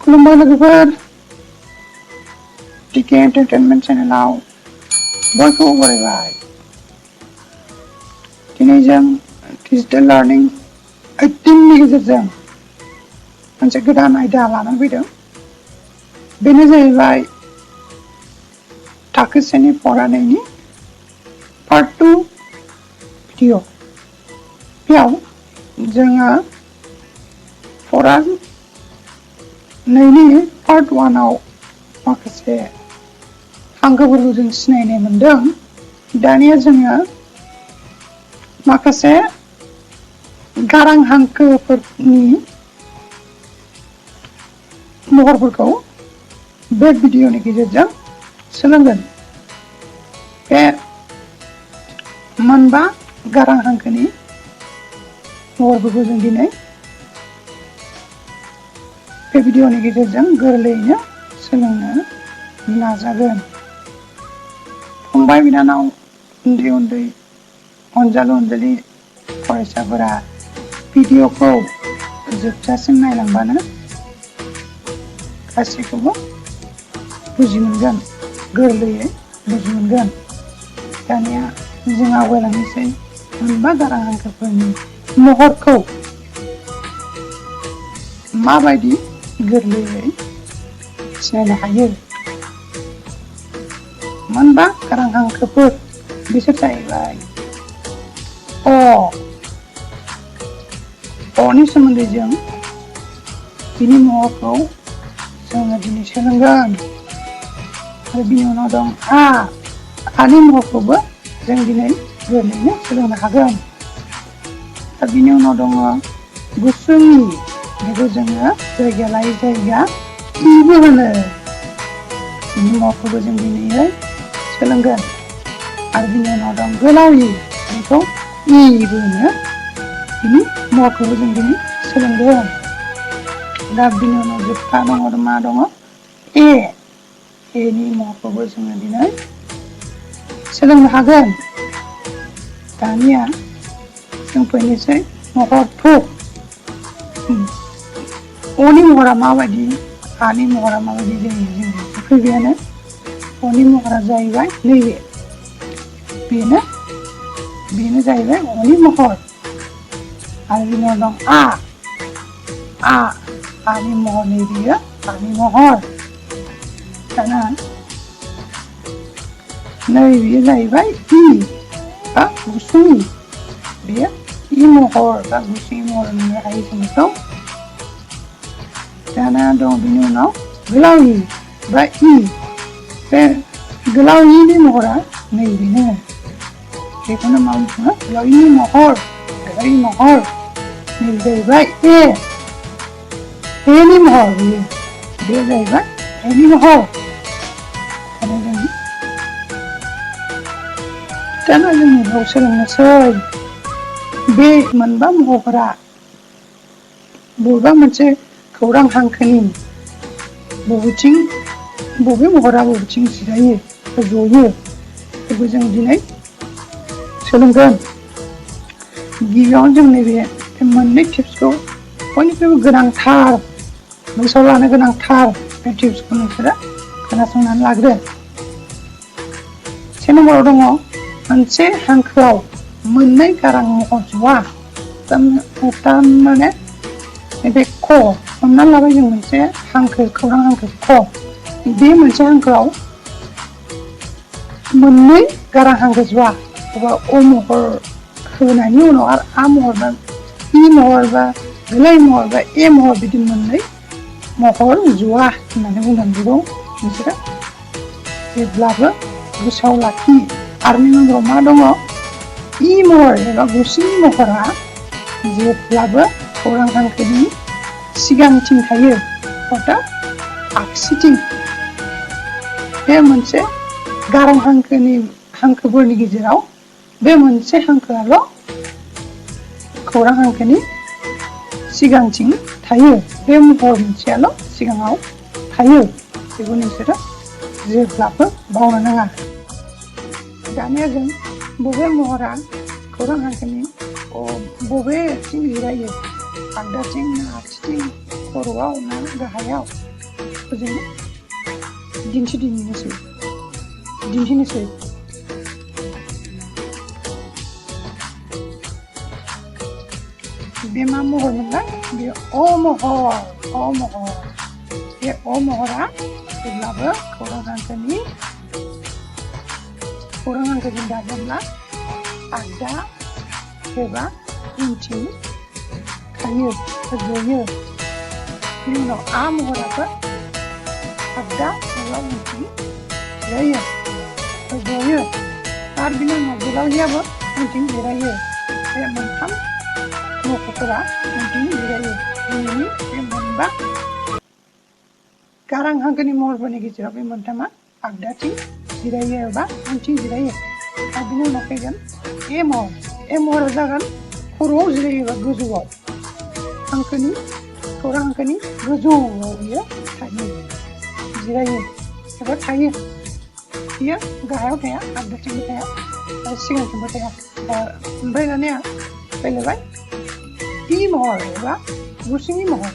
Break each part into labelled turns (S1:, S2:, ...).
S1: खुलुमबाय लोगोफोर टिके एन्टारटेनमेन्ट चेनेलाव बयखौबो बरायबाय। दिनै जों डिजिटेल लार्निं 18 नि गेजेरजों मोनसे गोदान आयदा लानानै फैदों। बेनो जाहैबाय थाखो 1 नि फरा 2 नि पार्ट 2 भिडिअ। बेयाव जोङो फरा 2 नि पार्ट 1 आव माखासे हांखोफोरखौ जों सिनायनो मोनदों। दानिया जोङो माखासे गारां हांखोफोरनि महरफोरखौ बे भिडिअनि गेजेरजों सोलोंगोन। बे मोनबा गारां हांखोनि महरफोरखौ जों दिनै बे भिडिअनि गेजेरजों गोरलैयैनो सोलोंनो नाजागोन। फंबाय बिनानाव उन्दै उन्दै अनजालु अनजालि फरायसाफोरा भिडिअखौ जोबजासिम नायलांबानो गासैखौबो बुजि मोनगोन, गोरलैयै बुजि मोनगोन। दानिया जों आवगायलांनोसै। मोनबा गारां हांखोफोरनि महरखौ माबायदि गोरलैयै सिनायनो हायो। मोनबा गारां हांखोफोर बिसोर जाहैबाय अनि सोमोन्दै जों बिनि महरखौ जोङो दिनै सोलोंगोन। आरो बिनि उनाव दं आनि महरखौबो जों दिनै गोरलैयैनो सोलोंनो हागोन। आरो बिनि उनाव दङ गुसुं इ, बेखौ जोङो जायगा लायै जायगा इबो होनो। बिनि महरखौबो जों दिनै सोलोंगोन। आरो बिनि उनाव दं गोलाव इ, बेखौ इबो होनो। बिनि महरखौबो जों दिनै सोलोंगोन। दा बिनि उनाव जोबथा दङ मा दङ एनि महरखौबो जोङो दिनै सोलोंनो हागोन। दानिया जों फैनोसै महरफोर। अनि महरा माबायदि, आनि महरा माबायदि जायो जों फैबायानो। अनि महरा जाहैबाय नैबे, बेनो जाहैबाय अनि महर। आरो बिनि उनाव दं आनि महर, नैबेयो आनि महर। दाना नैबेयो जाहैबाय इ बा गुसुं इ, बेयो इ महर बा गुसुं इ महर होननो हायो जों बेखौ। दाना दं बिनि उनाव गोलाव इ बा इ। बे गोलाव इनि महरा नैबेनो, बेखौनो मा बुङो गोलाव इनि महर, गोलाव इ महर। नैबे जाहैबाय एनि महर, बे जाहैबाय एनि महर। दाना जों बेयाव सोलोंनोसै बे मोनबा महरफोरा बबेबा मोनसे खौरां हांखोनि बबे महरा बबेथिं जिरायो, जयो, बेखौ जों दिनै सोलोंगोन। गिबियावनो जों नैबे मोननै टिप्सखौ बयनिख्रुइबो गोनांथार, गोसोआव लानो गोनांथार बे टिप्सखौ नोंसोरो खोनासंनानै लाग्रो। से नम्बराव दङ मोनसे हांखोआव मोननै गारां महर ज'आ। थारमाने बे क, हमनानै लाबाय जों मोनसे हांखो, खौरां हांखो क। बे मोनसे हांखोआव मोननै गारां हांखो ज'आ एबा अ महर होनायनि उनाव आरो आ महर बा इ महर बा गोलाव महर बा ए महर, बिदि मोननै महर ज'आ होननानै बुंदों। बेखौ नोंसोरो जेब्लाबो गोसोआव लाखि। आरो बिनि उनाव मा दङ इ महर एबा गुसुं इ महरा जेब्लाबो खौरां हांखोनि सिगांथिं थायो, अर्थात आगसिथिं। बे मोनसे गारां हांखोफोरनि गेजेराव बे मोनसे हांखोआल' खौरां हांखोनि सिगांथिं थायो। बे महर मोनसेयाल' सिगाङाव थायो। बेखौ नोंसोरो जेब्लाबो बावनो नाङा। दानिया जों बबे महरा खौरां हांखोनि बबेथिं जिरायो, आगदाथिं ना आगसिथिं, खर'आव ना गाहायाव, महरखौ जोङो दिन्थिनोसै बे मा महर मोनलाय बे अ महर बे अ महरा जेब्लाबो खौरां हांखोजों दाजाब्ला आगदा एबा उनथिं थायो जयो बिनि उनाव आ महराबो आगदा एबा उनथिं जयो आरो बिनि उनाव गोलावैयाबो उनथिं जिरायो बे मोनथाम मख'फोरा उनथिं जिरायो दिनैनि बे मोनबा गारां हांखोनि महरफोरनि गेजेराव बे मोनथामा आगदाथिं जिरायो एबा उनथिं जिरायो आरो बिनि उनाव फैगोन ए महरा जागोन खर'आव जिरायो एबा गोजौआव खौरां हांखोनि गोजौआव बियो जिरायो एबा थायो बियो गाहायाव थाया आगदाथिंबो थाया आरो सिगांथिंबो थाया ओमफ्राय दानिया फैलायबाय इ महर एबा गुसुंनि महर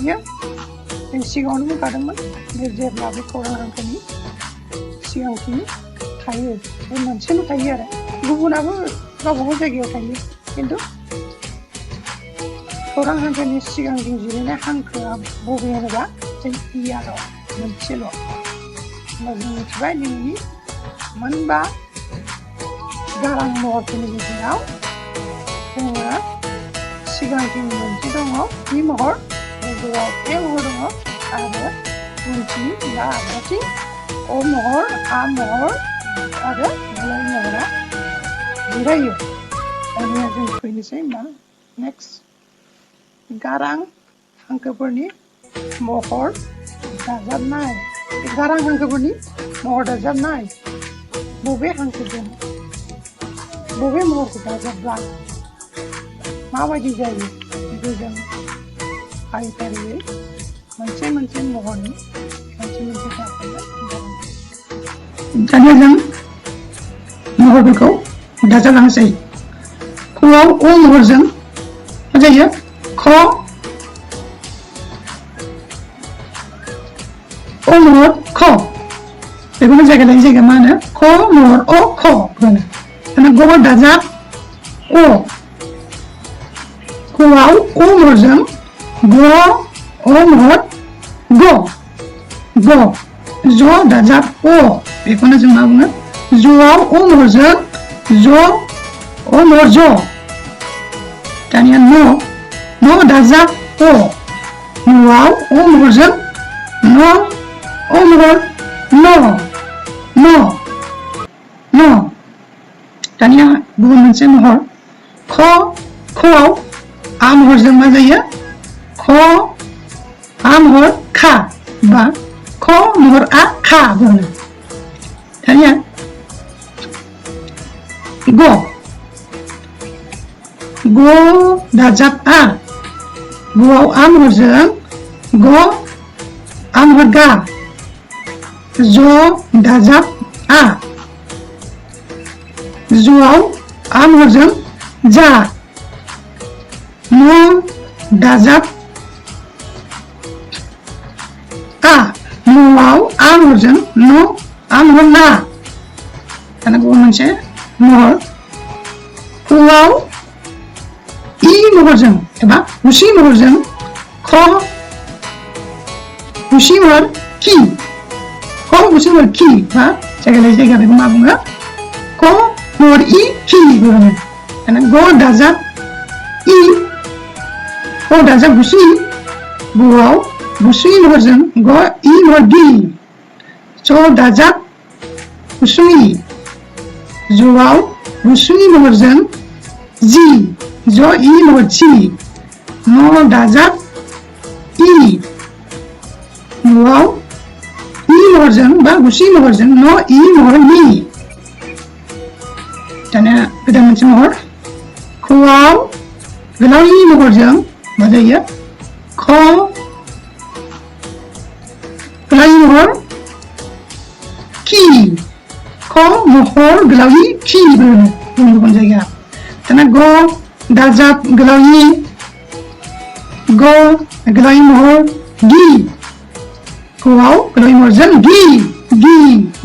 S1: बियो जों सिगाङावनो बुंखादोंमोन बे जेब्ला बे खौरां हांखोनि सिगांथिं थायो बे मोनसेल' थायो आरो गुबुनाबो गावबागाव जायगायाव थायो खिन्थु खौरां हांखोनि सिगांथिं जिरायनाय हांखोआ बबे होनोबा जों इयार' मोनसेल' होमबा जों मिथिबाय दिनैनि मोनबा गारां महरफोरनि गेजेराव जोङो सिगांथिं मोनसे दङ इ महर गोजौआव ए महर दङ आरो उनथिं बा आगदाथिं अ महर आ महर आरो गोलाव महरा जिरायो दानिया जों फैनोसै होमबा नेक्स्ट गारां हांखोफोरनि महर दाजाबनाय गारां हांखोफोरनि महर दाजाबनाय बबे हांखोजों बबे महरखौ दाजाबब्ला माबायदि जायो बेखौ जों फारि फारियै मोनसे महरनि मोनसे दानिया जों महरफोरखौ दाजाबलांसै ख'आव अ महरजों मा जायो ख अ महर ख बेखौनो जायगा लायै जायगा मा होनो ख महर अ ख होनो दाना ग दाजाब अ ख'आव अ महरजों ग अ महर ग ज दाजाब अ बेखौनो जों मा बुङो ज'आव अ महरजों ज अ महर ज दानिया न दाजाब अ न'आव अ महरजों न अ महर न दानिया गुबुन मोनसे महर ख'आव आ महरजों मा जायो ख आ महर खा बा ख महर आ खा होनो दानिया ग दाजाब आ ग'आव आ महरजों ग आ महर गा ज दाजाब आ ज'आव आ महरजों जा न दाजाब आ न'आव आ महरजों न आ महर ना दाना गुबुन मोनसे महर ख'आव इ महरजों एबा गुसि महरजों ख गुसि महर कि ख गुसि महर कि बा जायगा लायै जायगा बेखौ मा बुङो ख महर इ कि होनो दाना ग दाजाब इ ग दाजाब गुसि ग'आव गुसुं महरजों ग इ महर गि ज दाजाब गुसुं इ ज'आव गुसुं महरजों जि ज इ महर जि न दाजाब इ न'आव इ महरजों बा गुसुं महरजों न इ महर नि दाना गोदान मोनसे महर ख'आव गोलाव इ महरजों मा जायो ख गोलाव इ महर कि ख महर गोलाव इ कि होनो गुबुन गुबुन जायगा दाना ग दाजाब गोलाव इ ग गोलाव इ महर गि ग ज'आव गोलाव महरजों गि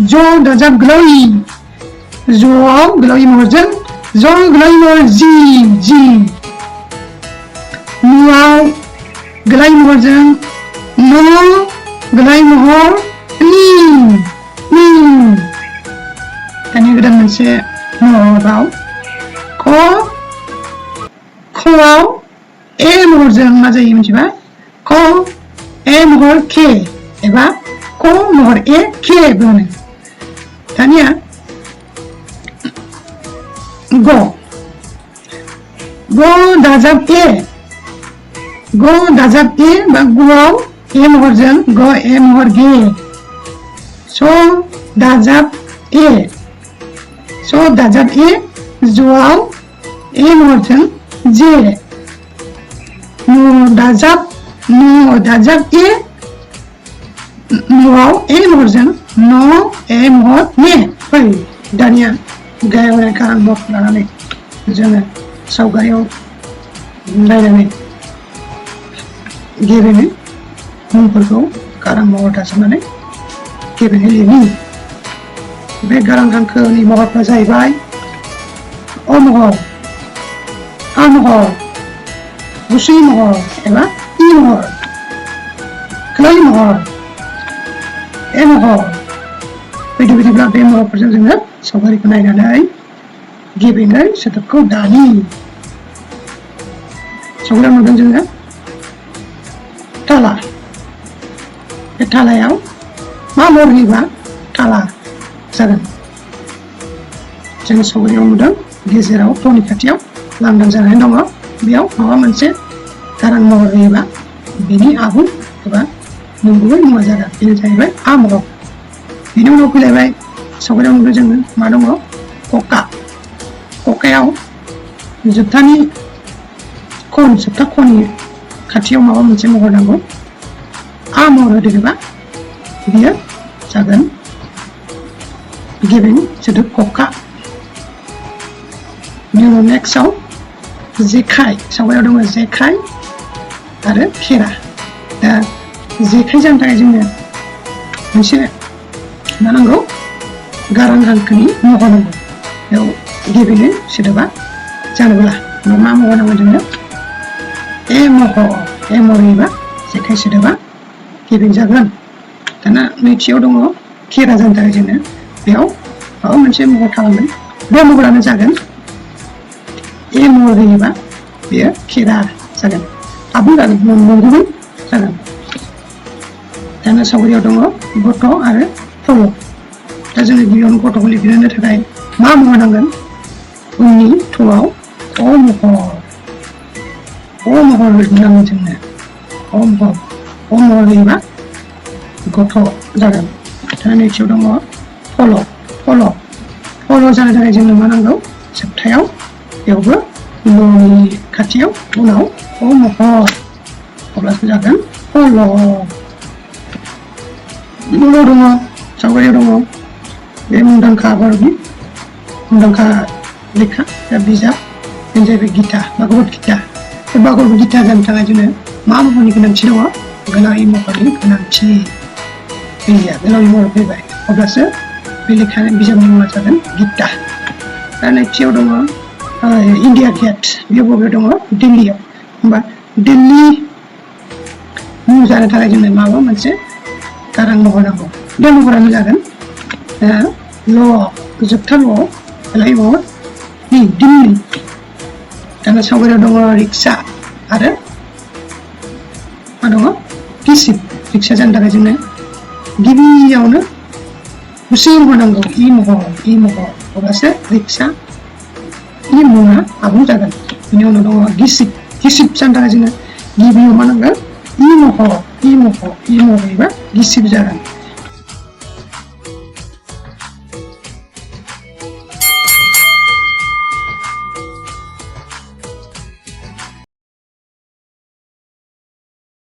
S1: ज' दाजाब गोलाव इ ज'आव गोलाव महरजों ज' गोलाव महर जि नुआव गोलाव महरजों न' गोलाव महर नि दानि गोदान मोनसे महराव ख'आव ए महरजों मा जायो मिथिबा क ए महर के एबा क महर ए के होनो दानिया ग दाजाब ए बा ग'आव ए महरजों ग ए महर गे स दाजाब ए ज'आव ए महरजों जे न' दाजाब ए न'आव ए महरजों न' ए महर ने फै दानिया गाहायाव गारां महरखौ लानानै जोङो सावगारियाव नायनानै गेबेङै मुंफोरखौ गारां महर दाजाबनानै गेबेङै लिरनि बे गारां हांखोनि महरफ्रा जाहैबाय अ महर आ महर गुसुं महर एबा इ महर गोलाव महर ए महर बायदि बायदिब्ला बे महरफोरजों जोङो सावगारिखौ नायनानै गेबेङै सोदोबखौ दानि सावगारियाव नुदों जोङो थाला बे थालायाव मा महर होयोबा थाला जागोन जोङो सावगारियाव नुदों गेजेराव ट'नि खाथियाव लांदां जानानै दङ बेयाव माबा मोनसे गारां महर होयोबा बेनि आबुं एबा नंगुबै मुङा जागोन बेनो जाहैबाय आ महर बेनि उनाव फैलायबाय सावगारियाव नुदों जोङो मा दङ ककायाव जोबथा ख'नि खाथियाव माबा मोनसे महर नांगौ आ महर होदेरोबा बियो जागोन गेबें सोदोब कका बिनि उनाव नेक्स्टआव जेखाइ सावगारियाव दङ जेखाइ आरो खेरा दा जेखाइ जानो थाखाय जोंनो मोनसे मा नांगौ गारां हांखोनि महर नांगौ बेयाव गेबेङै सोदोबा जानोब्ला मा महर नांगौ जोंनो ए महर होयोबा जेखाइ सोदोबा गेबें जागोन दाना नैथियाव दङ खेरा जानो थाखाय जोंनो बेयाव माबा मोनसे महर थालांगोन बे महरानो जागोन ए महर होयोबा बेयो खेरा जागोन आबुं जागोन नंगुबै जागोन दाना सावगारियाव दङ गथ' आरो फल' दा जोङो गिबियावनो गथ'खौ लिरनो थाखाय मा महर नांगोन उननि थ'आव अ महर नांगोन जोंनो अ महर होयोबा गथ' जागोन दा नैथियाव दङ फल' जानो थाखाय जोंनो मा नांगौ जोबथायाव बेयावबो न'नि खाथियाव उनाव अ महर अब्लासो जागोन फल' उनाव दङ सावगारियाव दङ बे मुंदांखा बर'नि मुंदांखा लेखा बिजाब बेनो जाहैबाय गीता भागवत गीता बे भागवत गीता जानो थाखाय जोंनो मा महरनि गोनांथि दङ गोलाव महरनि गोनांथि गैया गोलाव महर फैबाय अब्लासो बे लेखानि बिजाबनि मुङा जागोन गीता दा नैथियाव दङ इन्डिया गेट बेयाव बबेयाव दङ दिल्लीयाव होमबा दिल्ली मुं जानो थाखाय जोंनो माबा मोनसे गारां महर नांगौ बे महरानो जागोन जोबथा ल'आव गोलाव महर दिल्ली दाना सावगारियाव दङ रिक्सा आरो मा दङ गिसिब रिक्सा जानो थाखाय जोंनो गिबियावनो गुसुं महर नांगौ इ महर अब्लासो रिक्सा इ मुङा आबुं जागोन बेनि उनाव दङ गिसिब जानो थाखाय जोङो गिबियाव मा नांगोन इ महर होयोबा गिसिब जागोन